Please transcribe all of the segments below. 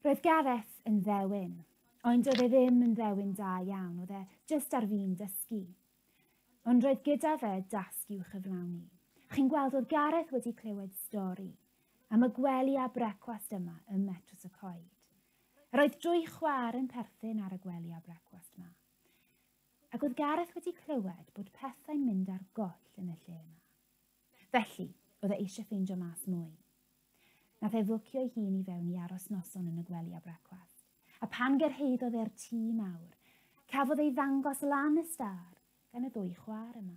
Roedd Gareth yn ddewin, ond doedd e ddim yn ddewin da iawn, oedd e jyst ar fin dysgu. Ond roedd gyda fe dasg i'w chyflawni. Chi'n gweld, oedd Gareth wedi clywed stori am y gwely a brecwast yma ym Metws y Coed. Roedd dwy chwaer yn perthyn ar y gwely a brecwast yma. Ac oedd Gareth wedi clywed bod pethau'n mynd ar goll yn y lle yma. Felly, oedd e eisiau ffeindio mas mwy. Nath e fwcio ei hun i fewn i aros noson yn y gwely a brecwast. A pan gyrhaeddodd e'r tŷ mawr, cafodd ei ddangos lan y stâr gan y ddwy chwaer yma.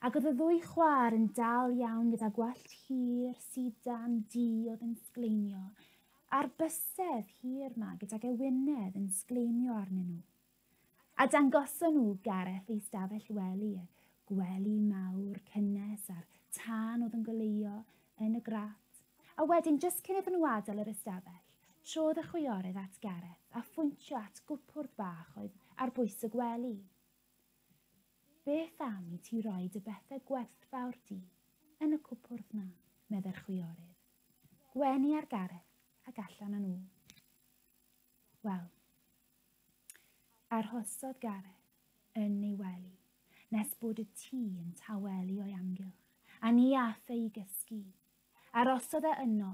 Ac oedd y ddwy chwaer yn dal iawn gyda gwallt hir, sidan, du oedd yn sgleinio, a'r bysedd hir ma gydag ewinedd yn sgleinio arnyn nhw. A dangoson nhw Gareth ei stafell wely, y gwely mawr cynnes a'r tân oedd yn goleuo yn y grat. A wedyn, jyst cyn iddyn nhw adael yr ystafell, trodd y chwiorydd at Gareth a phwyntio at gwpwrdd bach oedd ar bwys y gwely. Beth am i ti roi dy bethau gwerthfawr di yn y cwpwrdd 'na, meddai'r chwiorydd. Gwenu ar Gareth ac allan â nhw. Wel, arhosodd Gareth yn ei wely nes bod y tŷ yn tawelu o'i amgylch, a ni aeth e i gysgu. Arhosodd e yno,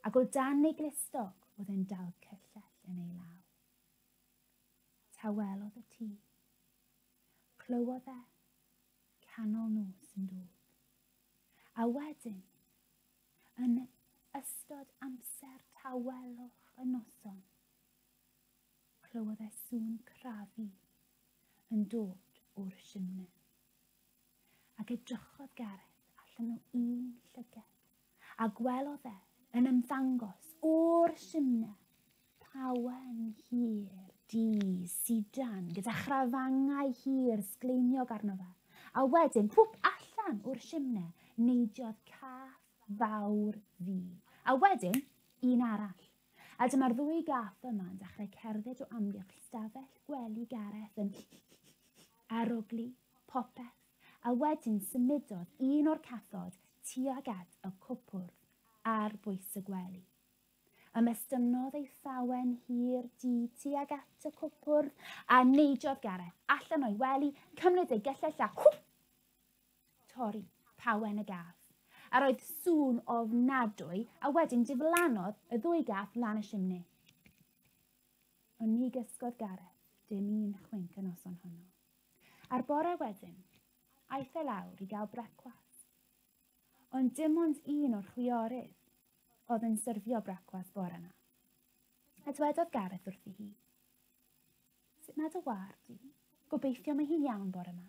ac o dan ei glustog oedd e'n dal cyllell yn ei law. Tawelodd y tŷ. Clywodd e canol nos yn dod. A wedyn, yn ystod amser tawelwch y noson, clywodd e sŵn crafu yn dod o'r simne. Ac edrychodd Gareth allan o un llyged, a gwelodd e yn ymddangos o'r simne pawen hir, du, sidan, gyda chrafangau hir sgleiniog arno fe. A wedyn, pwp allan o'r simne, neidiodd cath fawr ddu. A wedyn, un arall. A dyma'r ddwy gath yma yn dechrau cerdded o amgylch stafell gwely Gareth yn arogli popeth. A wedyn symudodd un o'r cathod tuag at y cwpwrdd ar bwys y gwely. Ymestynnodd ei phawen hir du tuag at y cwpwrdd a neidiodd Gareth allan o'i wely, cymryd ei gyllell a hwp! Torri pawen y gath. A roedd sŵn ofnadwy a wedyn diflannodd y ddwy gath lan y simne. Ond ni gysgodd Gareth dim un chwinc y noson honno. A'r bore wedyn, aeth e lawr i gael brecwast. Ond dim ond un o'r chwiorydd oedd yn syrfio brecwast bore yna. A dwedodd Gareth wrthi hi, Sut mae dy war di? Gobeithio mae hi'n iawn bore yma.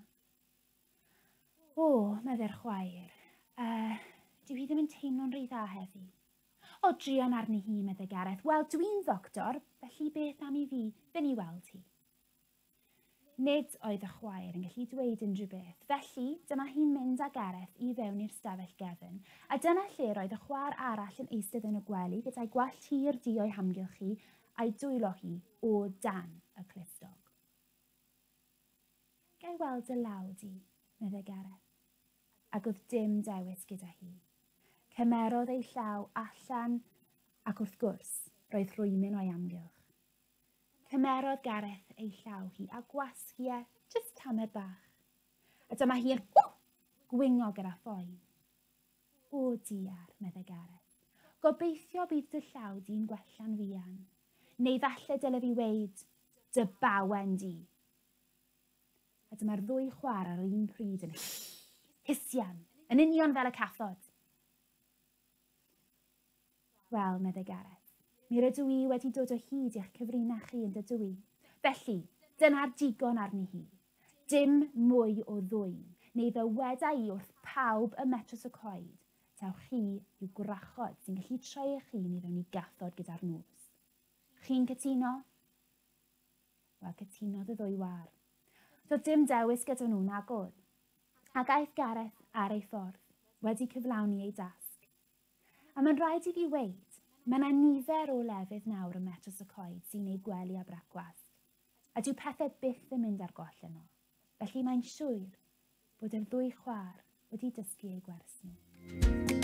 O, meddai'r chwaer, uh, dyw hi ddim yn teimlo'n rhy dda heddi. O, druan arni hi, meddai Gareth. Wel, dwi'n ddoctor, felly beth am i fi fynd i weld hi? Nid oedd y chwaer yn gallu dweud unrhyw beth, felly dyma hi'n mynd â Gareth i fewn i'r stafell gefn, a dyna lle roedd y chwaer arall yn eistedd yn y gwely gyda'i gwallt hir du o'i hamgylch hi a'i dwylo hi o dan y clustog. Ga i weld dy law di, meddai Gareth. Ac oedd dim dewis gyda hi. Cymerodd ei llaw allan ac wrth gwrs, roedd rhwymyn o'i amgylch. Cymerodd Gareth ei llaw hi a gwasgu e jyst tamed bach. A dyma hi'n gwingo gyda phoen. O diar, meddai Gareth. Gobeithio bydd dy llaw di'n gwella'n fuan. Neu falle dyle fi weud, dy bawen di. A dyma'r ddwy chwaer ar yr un pryd yn hisian, yn union fel y cathod. Wel, meddai Gareth, mi rydw i wedi dod o hyd i'ch cyfrinach chi yn dydw i. Felly, dyna'r digon arni hi. Dim mwy o ddwyn, neu fe weda i wrth pawb ym Metws y Coed, taw chi yw gwrachod sy'n gallu troi eich hun i fewn i gathod gyda'r nos. Chi'n cytuno? Wel, cytunodd y ddwy wâr. Doedd dim dewis gyda nhw nag oedd. Ac aeth Gareth ar ei ffordd, wedi cyflawni ei dasg. A mae'n rhaid i fi weud, mae yna nifer o lefydd nawr ym Metws y Coed sy'n eu gwely a brecwast, a dyw pethau byth yn mynd ar goll yno. Felly mae'n siŵr bod yr ddwy chwaer wedi dysgu eu gwers nhw.